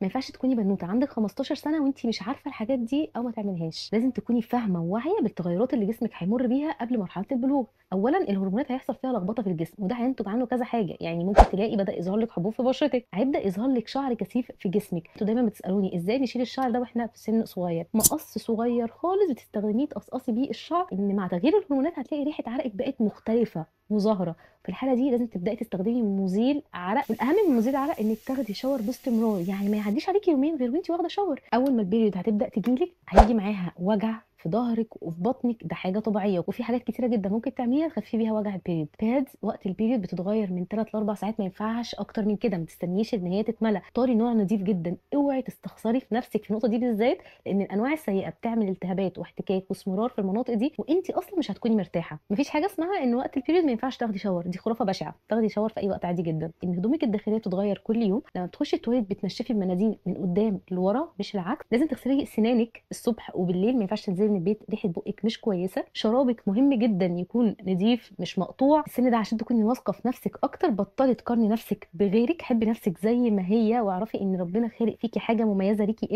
ما ينفعش تكوني بنوته عندك 15 سنة وانت مش عارفه الحاجات دي او ما تعملهاش. لازم تكوني فاهمه وواعيه بالتغيرات اللي جسمك هيمر بيها قبل مرحلة البلوغ. اولا الهرمونات هيحصل فيها لخبطة في الجسم، وده هينتج عنه كذا حاجة. يعني ممكن تلاقي بدا يظهر لك حبوب في بشرتك، هيبدا يظهر لك شعر كثيف في جسمك. انتوا دايما بتسالوني ازاي نشيل الشعر ده واحنا في سن صغير. مقص صغير خالص بتستخدميه تقصقصي بيه الشعر، ان مع تغيير الهرمونات هتلاقي ريحه عرقك بقت مختلفة وظاهره. في الحالة دي لازم تبداي تستخدمي مزيل عرق، والاهم من مزيل العرق انك تاخدي shower باستمرار، يعني ما يعديش عليكي يومين غير وانت واخده shower. اول ما ال period هتبدا تجيلك هيجي معاها وجع في ظهرك وفي بطنك، ده حاجة طبيعية، وفي حاجات كتيرة جدا ممكن تعمليها تخففي بيها وجع ال period. pads وقت ال period بتتغير من 3 ل 4 ساعات، ما ينفعش اكتر من كده، ما تستنيش ان هي تتملى. اختاري نوع نظيف جدا، اوعي تستخسري في نفسك في النقطة دي بالذات، لان الانواع السيئة بتعمل التهابات واحتكاك واسمرار في المناطق دي، وانت اصلا مش هتكوني مرتاحة. مفيش حاجة اسمها ان وقت ال period ما ينفعش تاخدي shower، دي خرافه بشعة. تاخدي shower في اي وقت عادي جدا. ان هدومك الداخلية بتتغير كل يوم، لما بتخشي التواليت بتنشفي بمناديل من قدام لورا مش العكس. لازم تغسلي سنانك الصبح وبالليل، ما ينفعش تنزلي من البيت ريحه بقك مش كويسة. شرابك مهم جدا يكون نظيف مش مقطوع. السن ده عشان تكوني واثقة في نفسك اكتر، بطلي تقارني نفسك بغيرك، حبي نفسك زي ما هي، واعرفي ان ربنا خالق فيكي حاجة مميزة ليكي انت.